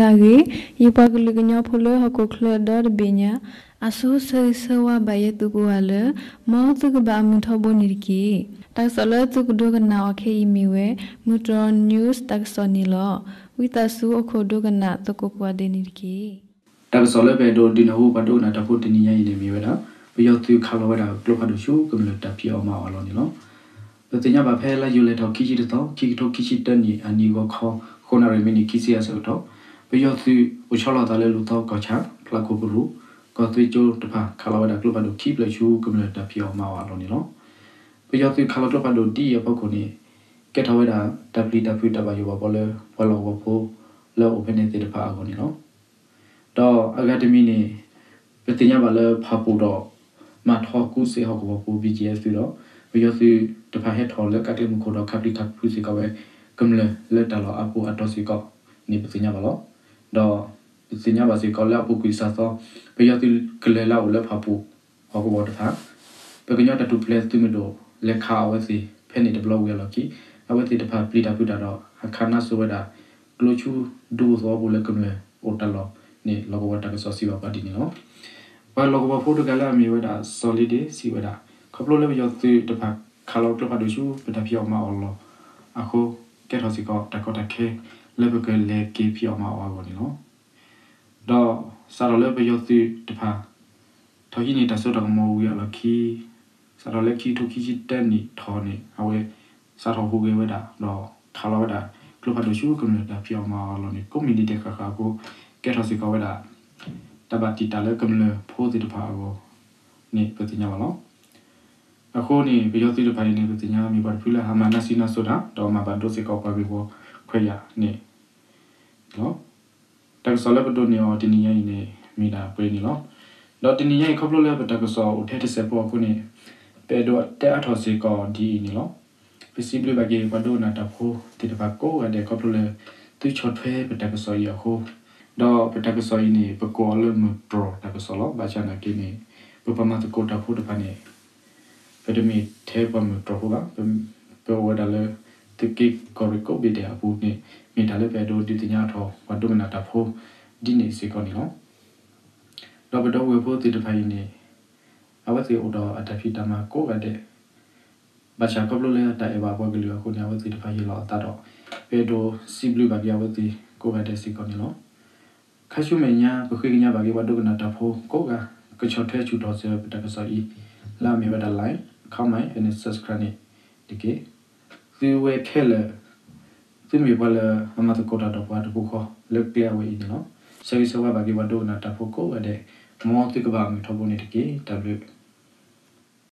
အဂ့ၢ်, ယပှၤကလုာ်ကညီဖိလၢဟီၣ်ခိၣ်ချၢဒီတဘ့ၣ်ညါ, အဆိဆၢဂ့ၤဆၢဝါဘၣ်ယဲသုကိးဂၤလၢ မ်သုကဘၣ်အမုာ်ထီဘိန့ၣ်တက့ၢ်. တၢ်ကစီၣ်လၢသုကဒိကနၣ်အီၤခဲအံၤမ့ၢ်ဝဲ မုၢ်တြီၢ် news တၢ်ကစီၣ်န့ၣ်လီၤ. ဝံသးစူၤအိၣ်ခိးဒိကနၣ်သကိးကိးဂၤဒဲးန့ၣ်တက့ၢ်. တၢ်ကစီၣ်လၢပအဲၣ်ဒိးဒုးနၢ်ဟူပှၤဒိကနၣ်တၢ်ဖိတနံၤညါအံၤန့ၣ် မ့ၢ်ဝဲဒၣ် ပယီၤသုးခးလီၤဝဲဒၣ်ကျိဖးဒိၣ်ဆူကမျၢၢ်တၢ်ဖံးအီၣ်မၤအီၣ်အလီၢ်န့ၣ်လီၤ. ပသ့ၣ်ညါဘၣ်ဖဲလါယူၤလံထီၣ်ခံဆံတသီ ခံကထိခံဆံတၢနံၣ်အနံၤဂီၤခီ ဃုနၣ်ရံၣ်မံးနံးခံဆံအဆၢကတီၢ်, ပယီၤသုးအိၣ်ဆီလီၤအသးလၢလူၢ်သီကီၢ်ဆၣ် ဖျးခိၣ်ကရူၢ် ကီၢ်သွ့ကၠိတဖၣ် ခးလီၤဝဲဒၣ်ကျိဖးဒိၣ်ခံဖျၢၣ်ဆူကမျၢၢ်တၢ်ဖံးအီၣ်မၤအီၣ်အလီၢ်န့ၣ်လီၤ. ပယီၤသုးခးလီၤကျိဖးဒိၣ်ဒ်အံၤအဖီခိၣ်န့ၣ် ကဲထီၣ်ဝဲဒၣ် တၢ်ပျံၤတၢ်ဖုးတၢ်ဘၣ်ယိၣ်ဘၣ်ဘှီလၢ ပှၤလီၢ်ကဝီၤဖိလၢအအိၣ်ဖဲန့ၣ်သ့ၣ်တဖၣ်အဂီၢ်န့ၣ်လီၤ. ဒီးအဂၤတမံၤန့ၣ် ပသ့ၣ်ညါဘၣ်လၢဖၣ်ပူၣ်ဒီး မၤထီကူစ့ဟီၣ်ကဝီၤဖိ BGF သုးဒီး ပယီၤသုးတဖၣ်ဟဲထီၣ်လၢကးကျဲမုၢ်ခိၣ်ဒီးခးပျံၤခးဖုးစ့ၢ်ကီးဝဲ ကမျၢၢ်လၢတၢ်လီၢ်အါပူၤအတီၤစ့ၢ်ကီးန့ၣ် ပသ့ၣ်ညါဘၣ်လီၤ. ဒီးပသ့ၣ်ညါဘၣ်စ့ၢ်ကီးလၢအပူၤကွံာ်စှၤသီ ပယီၤသုးကလၢၤလၢအအိၣ်လၢဖၣ်ပူၣ်ဟီၣ်ကဝီၤတဖၣ် ပကညီတၢ်ထူၣ်ဖျဲးသုးမုၢ်ဒိၣ် လဲၤခးအဝဲသ့ၣ် ဖဲန့ၣ်တဘျီဝံၤအလီၢ်ခံ အဝဲသ့ၣ်တဖၣ်ပျံၤတၢ်ဖုးတၢ်ဒီး ဟးခးနါစိၤဝဲဒၣ် ကျိဆူဒူသဝီပူၤလၢကမျၢၢ်အိၣ်တၢ်လီၢ်န့ၣ် လီၢ်ကဝီၤတၢ်ကစီၣ်စံးဘၣ်ပှၤဒ်န့ၣ်လီၤ. ပှၤလီၢ်ကဝီၤဖိတဂၤလၢအမ့ၢ်ဝဲဒၣ် စီၤလ့ဒ့ စံးဝဲဒၣ် ခီဖျိလၢပယီၤသုးတဖၣ်ခးလီၤကျိဖးဒိၣ်ဆူပတၢ်ဖံးအီၣ်မၤအီၣ်လီၢ်အဃိ ကဲထီၣ်စ့ၢ်ကီးတၢ်ကီတၢ်ခဲ လၢပကလဲၤက့ၤဖံးအီၣ်မၤအီၣ်အဂီၢ်န့ၣ်လီၤ. ဒီးစးထီၣ်လၢပယီၤသုးတဖၣ် ထီၣ်ဟံးန့ၢ်တၢ်စိတၢ်ကမီၤဝံၤအလီၢ်ခံ စးထီၣ်လၢခံကထိခံဆံတၢနံၣ်ထီၣ်န့ၣ် အဝဲ စးထီၣ်ဟူးဂဲၤဝဲဒၣ် ဒီးခးလီၤဝဲဒၣ် ကျိဖးဒိၣ်ဆူကမျၢၢ်တၢ်ဖံးအီၣ်မၤအီၣ်အလီၢ်န့ၣ် ကိးမံၤဒဲးဃၣ်ဃၣ်အဃိ ကဲထီၣ်စ့ၢ်ကီးဝဲဒၣ် တၢ်ဘၣ်တံာ်တာ်လၢကမျၢၢ်ဖိသ့ၣ်တဖၣ်အဂီၢ်န့ၣ် ပသ့ၣ်ညါဘၣ်လီၤ. အဃိန့ၣ် ပယီၤသုးတဖၣ်အံၤန့ၣ် ပသ့ၣ်ညါမ့ၢ်ပှၤတဖုလၢဟးမၤနါစံနါစိၤတၢ် ဒီးမၤဘၣ်ဒိစ့ၢ်ကီးပှၤဂ့ၢ်ဝီခွဲးယာ်န့ၣ်လီၤ. တၢ်ကစီၣ်လၢပဒိးန့ၢ်အီၤတနံၤညါအံၤန့ၣ် မ့ၢ်ဒၣ်ပှဲၤန့ၣ်လီၤ. ဒီးတနံၤညါအံၤခီဖျိလၢပတၢ်ကစီၣ်အိၣ်ထဲတစဲးဖိအဃိန့ၣ် ပအဲၣ်ဒိးတဲအါထီၣ်စ့ၢ်ကီးဒ်အံၤန့ၣ်လီၤ. ပစံးဘျုးဘၣ်က့ၤပှၤဒိကနၣ်တၢ်ဖိသ့ၣ်တဖၣ်ကိးဂၤဒဲးခီဖျိလၢ သုဆီၣ်ထွဲပတၢ်ကစီၣ်အံၤအဃိ ဒီးပတၢ်ကစီၣ်အံၤန့ၣ် ပကိးအီၤလၢမုၢ်တြီၢ်တၢ်ကစီၣ်လီၤ. ဘၣ်ဆၣ်နာ်က့န့ၣ် ပပှၤမၤသကိးတၢ်ဖိတဖၣ်န့ၣ် ပတမ့ၢ်ထဲပှၤမုၢ်တြီၢ်ဖိဘၣ်. ပအိၣ်ဝဲဒၣ်လၢ သုးက့ကီၢ်ရ့ၣ်ကိးဘ့ၣ်ဒဲးအပူၤန့ၣ် မ့ၢ်တၢ်လၢပအဲၣ်ဒိးဒုးသ့ၣ်ညါအါထီၣ်ပှၤဒိကနၣ်တၢ်ဖိဒ်န့ၣ်စ့ၢ်ကီးန့ၣ်လီၤ. ဒီးပဒီပုၢ်ဝဲၢ်ဖိသ့ၣ်တဖၣ်အံၤန့ၣ် အဝဲသ့ၣ်အိၣ်ဒီးအတၢ်ဖံးတၢ်မၤကိးဂၤဒဲး ဘၣ်ဆၣ်ခီဖျိလၢတၢ်အဲၣ်ဘၣ်ပှၤကလုာ်အဃိန့ၣ် အဝဲသ့ၣ်တဖၣ်ဟ့ၣ်လီၤအသးဒီး ပအဲၣ်ဒိးစံးဘျုးဘၣ်က့ၤအဝဲသ့ၣ်ကိးဂၤဒဲးစ့ၢ်ကီးန့ၣ်လီၤ. ခါဆူမဲာ်ညါ ပဃ့ကညးဘၣ်က့ၤပှၤဒိကနၣ်တၢ်ဖိကိးဂၤ ကဆီၣ်ထွဲဆူၣ်ထီၣ်စၢၤပတၢ်ကစီၣ်အံၤ လၢအမ့ၢ်ဝဲဒၣ် like, comment and subscribe န့ၣ်တက့ၢ်. သုဝဲခဲလၢာ် သုမ့ၢ်ပှၤလၢအမၤသကိးတၢ်ဒီးပှၤတပူၤဃီ လၢကျဲအဝဲအံၤန့ၣ်လီၤ. ဆၢဂ့ၤဆၢဝါဘၣ်က့ၤပှၤဒိကနၣ်တၢ်ဖိကိးဂၤဒဲး မ်သုကဘၣ်အမုာ်ထီဘိန့ၣ်တက့ၢ်. တၢ်ဘျုး